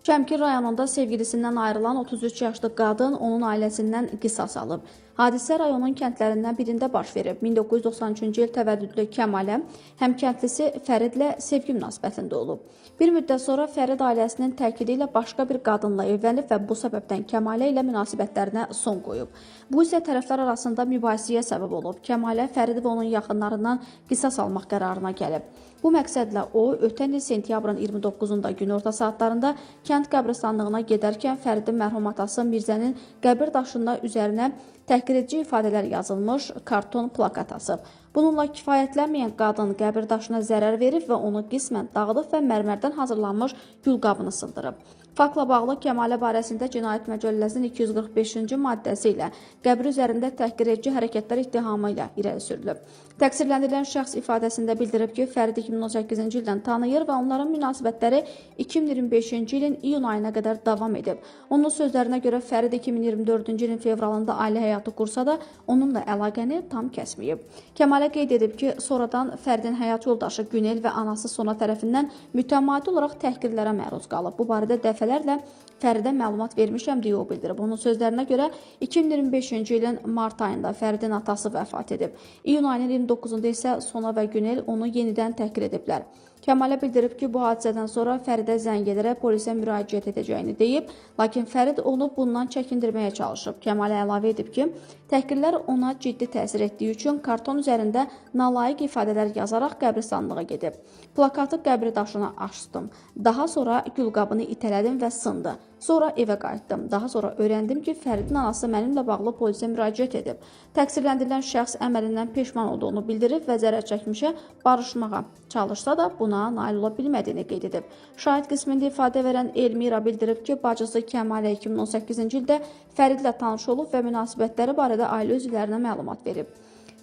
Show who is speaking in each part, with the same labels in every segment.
Speaker 1: Şəmkir rayonunda sevgilisindən ayrılan 33 yaşlı qadın onun ailəsindən qisas alıb. Hadisə rayonun kəndlərindən birində baş verib. 1993-cü il təvəllüdlü Kəmalə həmkəndlisi Fəridlə sevgi münasibətində olub. Bir müddət sonra Fərid ailəsinin təkidi ilə başqa bir qadınla evlənib və bu səbəbdən Kəmalə ilə münasibətlərinə son qoyub. Bu isə tərəflər arasında mübahisəyə səbəb olub. Kəmalə Fərid və onun yaxınlarından qisas almaq qərarına gəlib. Bu məqsədlə o, ötən il sentyabrın 29-da günorta saatlarında kənd qəbristanlığına gedərkən Fəridin mərhum atası Mirzənin qəbir daşında üzərinə təhqiredici ifadələr yazılmış karton plakat asıb. Bununla kifayətlənməyən qadın qəbir daşına zərər verib və onu qismən dağıdıb və mərmərdən hazırlanmış gülqabını sındırıb. Faktla bağlı Kəmalə barəsində Cinayət Məcəlləsinin 245-ci maddəsi ilə qəbir üzərində təhqiredici hərəkətlər ittihamı ilə irəli sürülüb. Təqsirləndirilən şəxs ifadəsində bildirib ki, Fəridi 2018-ci ildən tanıyır və onların münasibətləri 2025-ci ilin iyun ayına qədər davam edib. Onun sözlərinə görə Fərid 2024-cü ilin fevralında ailə həyatı qursa da onunla əlaqəni tam kəsməyib. Kəmalə qeyd edib ki, sonradan Fəridin həyat yoldaşı Günel və anası Sona tərəfindən mütəmadi olaraq təhqirlərə məruz qalıb. Bu barədə dəfələrlə Fəridə məlumat vermişəm deyə o bildirib. Onun sözlərinə görə 2025-ci ilin mart ayında Fəridin atası vəfat edib. İyun ayının 29-da isə Sona və Günel onu yenidən təhqir ediblər. Kəmalə bildirib ki, bu hadisədən sonra Fəridə zəng edərək polisə müraciət edəcəyini deyib, lakin Fərid onu bundan çəkindirməyə çalışıb. Kəmalə əlavə edib ki, təhqirlər ona ciddi təsir etdiyi üçün karton üzərində nalayiq ifadələr yazaraq qəbristanlığa gedib. Plakatı qəbir daşına açdım. Daha sonra gülqabını itələdim və sındı. Sonra evə qayıtdım. Daha sonra öyrəndim ki, Fəridin anası mənimlə bağlı polisə müraciət edib. Təqsirləndirilən şəxs əməlindən peşman olduğunu bildirib və zərər çəkmişə barışmağa çalışsa da buna nail ola bilmədiyini qeyd edib. Şahid qismində ifadə verən Elmira bildirib ki, bacısı Kəmalə 2018-ci ildə Fəridlə tanış olub və münasibətləri barədə ailə üzvlərinə məlumat verib.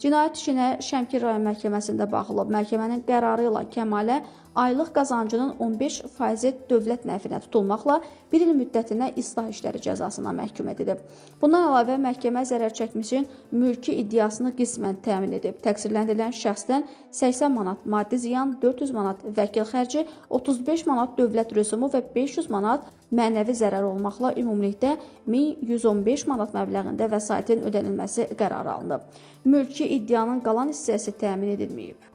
Speaker 1: Cinayət işinə Şəmkir rayon məhkəməsində baxılıb. Məhkəmənin qərarı ilə Kəmalə aylıq qazancının 15%-i dövlət nəfinə tutulmaqla bir il müddətinə islah işləri cəzasına məhkum edilib. Bundan əlavə məhkəmə zərər çəkmişin mülki iddiasını qismən təmin edib. Təqsirləndirilən şəxsdən 80 manat maddi ziyan, 400 manat vəkil xərci, 35 manat dövlət rüsumu və 500 manat mənəvi zərər olmaqla ümumilikdə 1115 manat məbləğində vəsaitin ödənilməsi qərarı alınıb. Mülki iddianın qalan hissəsi təmin edilməyib.